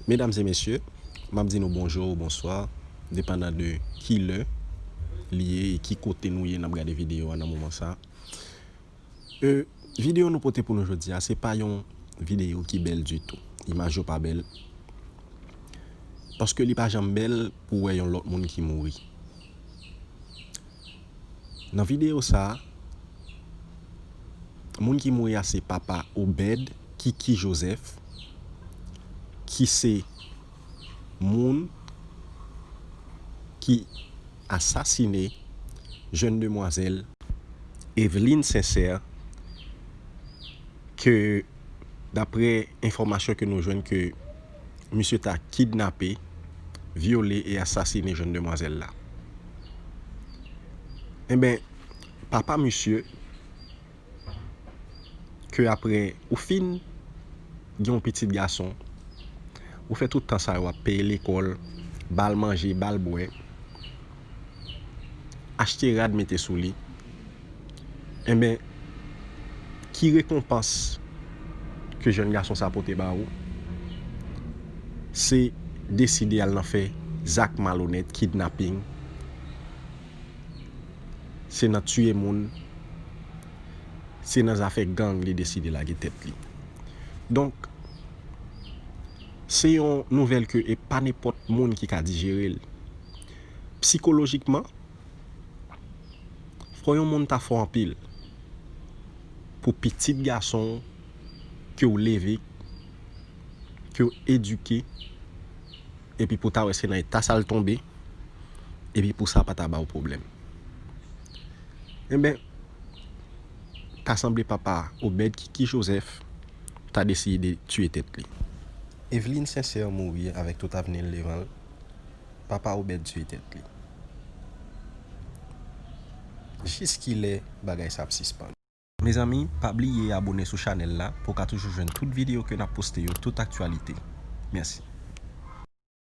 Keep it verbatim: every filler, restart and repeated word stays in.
Medam e mesye, m ap di nou bonjou ou bonswa, depandan de ki lè li ye e ki kote nou ye n ap gade videyo a nan moman sa. E, videyo nou pote pou nou jodi a, se pa yon videyo ki bèl ditou. Imaj yo pa bèl. Paske li pa janm bèl pou wè yon lòt moun ki mouri. Nan videyo sa a, moun ki mouri a se papa Obed Kiki Joseph, ki se moun ki asasine jèn demwazèl Eveline Sincère, ke, daprè enfòmasyon ke nou jwenn, ke misye ta kidnape, vyole e asasine jèn demwazèl la. Enben, papa misye, ke aprè ou fin gen yon pitit gason, ou fè tout tan sa yo ap peye lekòl, ba l manje, ba l bwè, achte rad mete sou li, enben, ki rekonpans ke jèn gason sa pote ba ou? Se deside al nan fè zak malonèt, kidnaping, se nan tiye moun, se nan zafè gang li deside lage tèt li. Donk, se yon nouvèl ke e pa nenpòt moun ki ka dijere l. Sikolojikman, fò yon moun ta fò anpil pou pitit gason w ke w leve, ke w edike, epi pou ta wè se nan eta sa l tonbe, epi pou sa pa ta ba w pwoblèm. Enben, ta sanble papa Obed Kiki Joseph ta deside tiye tèt li. Eveline Sincère mouri avèk tout avni l devan l. Papa Obed tiye tèt li. Jiskilè bagay sa ap sispann? Mezanmi, pa bliye abone sou chanèl la pou w ka toujou jwenn tout videyo ke n ap poste yo, tout aktyalite. Mèsi.